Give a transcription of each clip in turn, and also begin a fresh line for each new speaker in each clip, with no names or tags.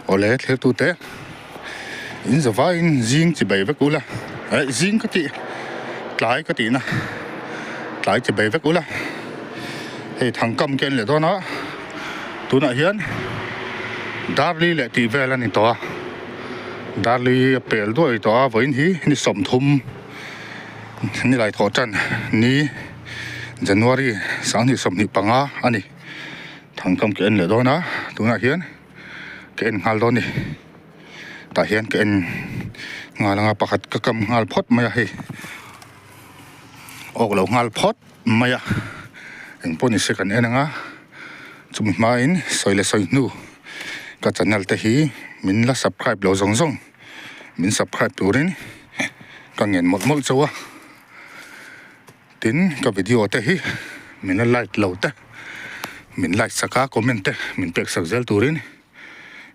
Awle thlertute in zavaiin zing chi bai vek ula eh zing ka tih tlai ka tihna tlai chi bai vek ula hei thangkam ka en leh dawn a tunah hian darli leh tih vel a ni tawh a darli a pel duai tawh a vawiin hi ni 30 nilai thawh tan ni January 2025 a ni thangkam ka en leh dawn a tunah hian. Ka en nghal dawn a ni tah hian ka en nghal anga pakhat ka kam nghal phawt mai a hei awk lo nghal phawt mai a engpawh ni se kan en anga chumi hmain sawi leh sawi hnu ka channel te hi min la subscribe lo zawng zawng min subscribe turin ka ngen mawlh mawlh chauh a tin ka video te hi min la like lo te min like sak a comment te min pek sak zel turin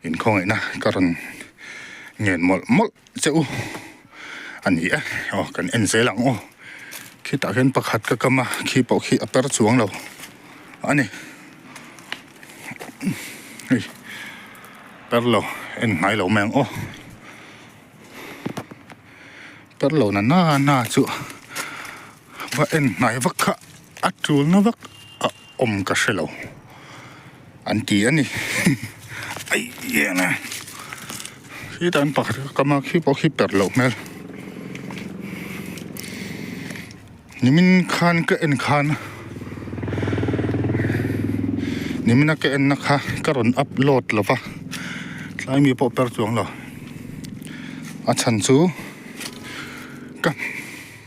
inkhawngaihna ka rawn ngen mawlh mawlh che u a ni e aw kan en zel ang aw khitah khian pakhat ka kam a khi pawh khi a per chuang lo a ni hei per lo en hnai lo mai ang aw. Per lo na na na chu va en hnai vak kha a tul na vak a awm ka hre lo an ti a ni aih eng e khi tan pakhat ka kam a khi pawh khi per loh hmel nimin khan ka en khan nimina ka en na kha ka rawn upload lo va tlai mi pawh per chuang lo. A chhan chu ka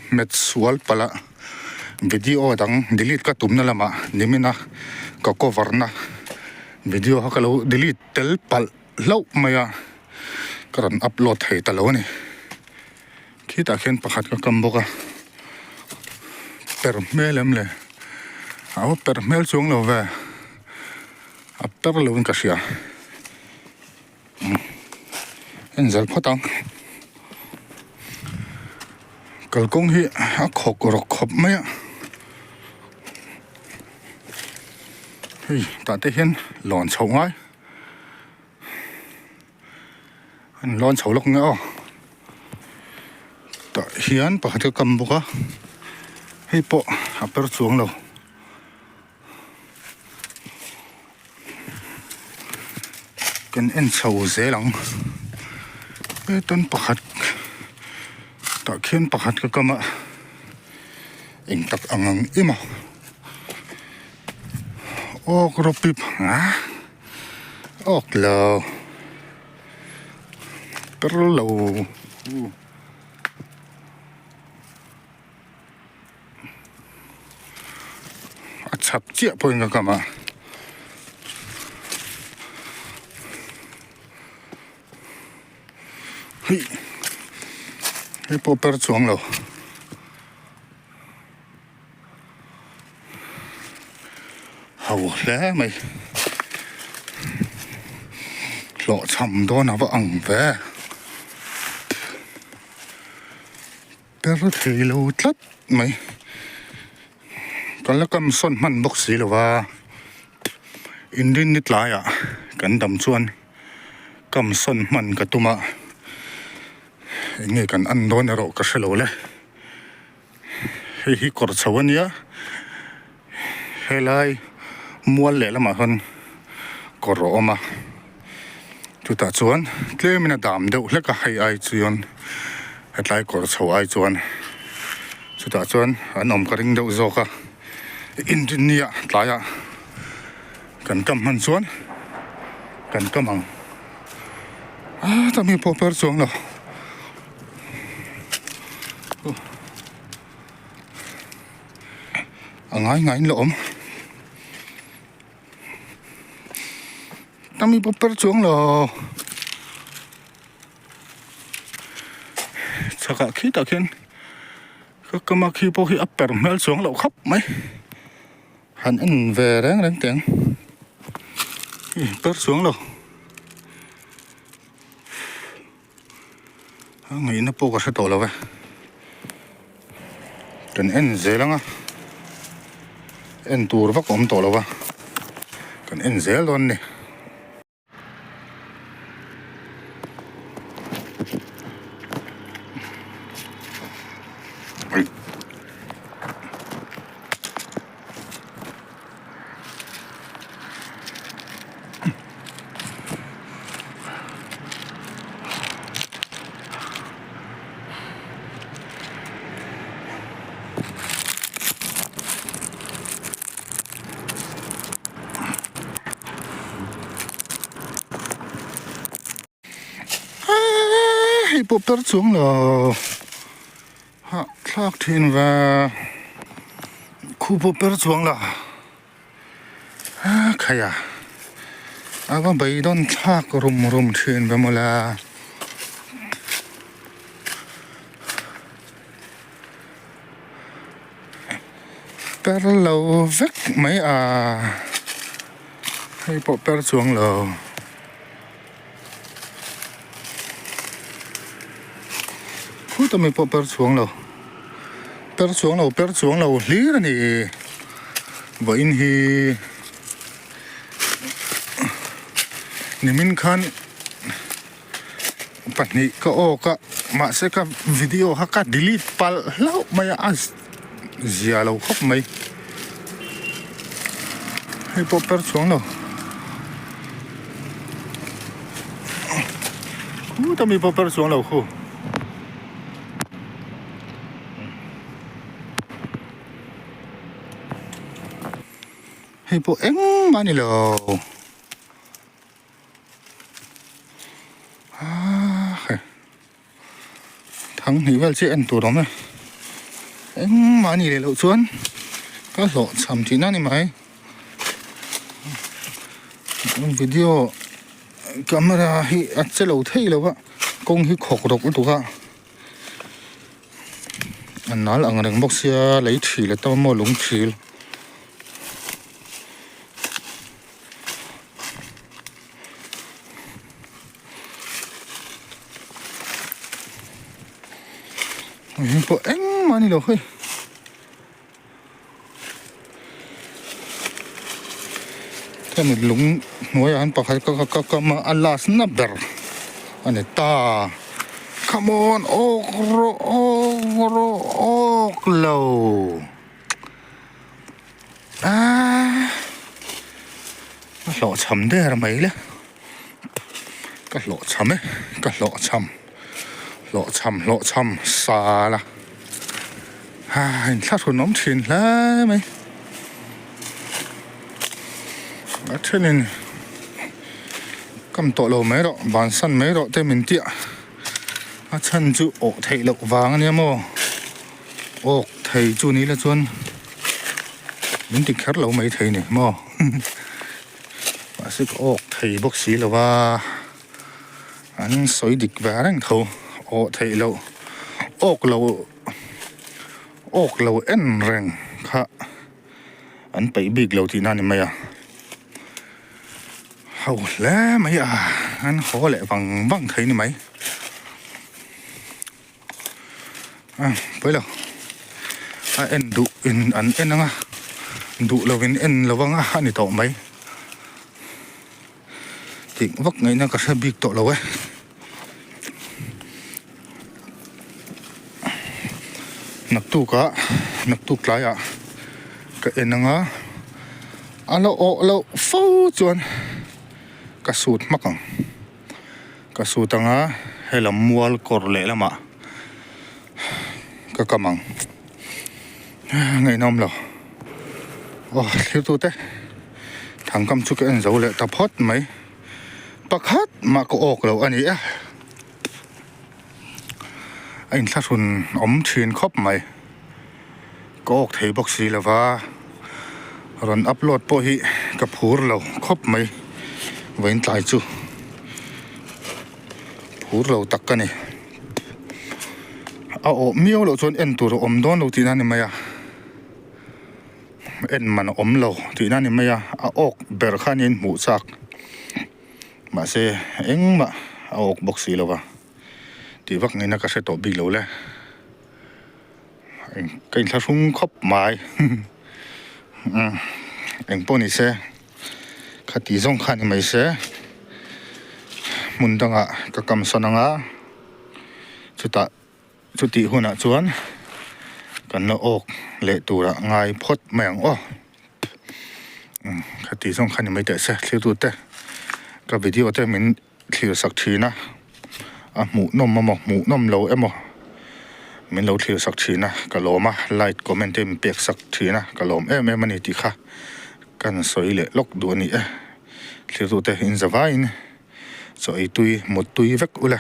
hmet sual palh a video dang delete ka tumna lamah nimina ka cover na video kha ka lo delete tel palh hlauh mai a ka rawn upload thei ta lo a ni khitah khian pakhat ka kam bawk a per hmel em le a va per hmel chuang lo ve a per lo in ka hria. En zel phawt ang kalkawng hi a khawk rawk khawp mai a hei tah te hian lawn chhoh ngai an lawn chho lawk nge aw tah hian pakhat hi a kam bawk a hei pawh a per chuang lo. Kan en chho zel ang hetan pakhat tah khian pakhat ka kam a eng tak ang ang em a awk rawp pip ah awk lo per lo. A chhak chiah pawhin ka kam a hei hei pawh per chuang lo ho hle mai hlawhchham dawn a va ang ve. Per thei lo tlat mai kan la kam sawn hman bawk si lo va inrin ni tlaiah kan dam chuan kam sawn hman ka tum a eng nge kan an dawn erawh ka hre lo le hei hi kawr chho a nia helai mual leh lamah hian kawr a awm a chutah chuan tlemin a dam deuh hlek a hei ai chuan hetlai kawr chho ai chuan chutah chuan an awm ka ring deuh zawk a inrinni ah tlaiah kan kam hman chuan kan kam ang a tami pawh per chuang lo. A ngai ngaiin la awm tami pawh per chuang lo chhakah khitah khian ka kama khi pawh hi a per hmel chuang loh khawp mai han en ve reng reng teh ang per chuang lo. A ngaihna pawh ka hre tawh lo e kan en zel ang a en tur vak a awm tawh lo va kan en zel dawn a ni. Hei pawh per chuang lo. Hahthlak thin ve. Khu pawh per chuang lo. A khaih a. A va beidawn thlak rum rum thin ve mawle. Per lo vek mai a. Hei pawh per chuang lo. Khuta mi pawh per chuang lo per chuang lo per chuang lo hlir a ni vawiin hi nimin khan pahnih ka awk a mahse ka video kha ka delete palh hlauh mai a a zia lo khawp mai hei pawh per chuang lo khuta mi pawh per chuang lo khu hei pawh engmah a ni lo. Thang hnih vel chiah en tur awm e. Engmah a nih leh loh chuan ka hlawh cham tihna a ni mai. Video camera hi a che lo thei lo a, kawng hi khawk rawk lutuk a. A nal ang reng bawk sia lei thil a tam a maw lung thil. Hei pawh engmah a ni lo hei. Hemi lung hnuaiah hian pakhat ka ka kam a a last na ber a ni ta. Come on awk rawh awk rawh awk lo. Aaa ka hlawhchham der mai le ka hlawhchham e ka hlawhchham hlawhchham hlawhchham sal a haa inthlahrun awm thin hle mai a thenin kam tawh lo mai rawh bansan mai rawh te min tia a chhan chu awh theih loh vang ania maw. Awk thei chu ni la chuan min ti kher lo mai thei ni maw mahse ka awk thei bawk si lo va an sawi dik ve reng tho awh theih loh awk lo awk lo en reng kha an peih bik lo tihna a ni mai a ho hle mai a an haw leh vang vang thei ni mai. A pawi lo a en duh in an en ang a duh lo in en lo ang a a ni tawh mai tih vak ngaihna ka hre bik tawh lo e naktuk ah naktuk tlaiah ka en ang a a la awh loh fo chuan ka sut hmak ang. Ka sut anga helam mual kawr lehlamah ka kam ang ngaihnawm lo aw thlir tute thangkam chu ka en zo leh ta phawt mai pakhat mah ka awk lo a ni e a inthlahrun awm thin khawp mai ka awk thei bawk si lova rawn upload pawh hi ka phur lo khawp mai vawiin tlai chu phur lo tak ka ni a awh miau loh chuan en tur a awm dawn lo tihna a ni mai a en man a awm lo tihna a ni mai a a awk ber kha aniin hmuh chak mahse engmah a awk bawk si lova tih vak ngaihna ka hre tawh bik lo le. Ka inthlahrung khawp mai eng pawh ni se khati zawng kha ni mai se hmun dangah ka kam sawn ang a chutah chutih hunah chuan kan la awk leh turah ngai phawt mai ang aw khati zawng kha ni mai teh se thlir tute ka video te min thlir sak thin a, a hmuhnawm emaw hmuhnawm lo emaw min lo thlir sak thin a, ka lawm a, like comment te min pek sak thin a, ka lawm em em a ni tih kha kan sawi leh lawk duh a ni e, thlir tute in za vaiin chaw ei tui mut tui vek ula.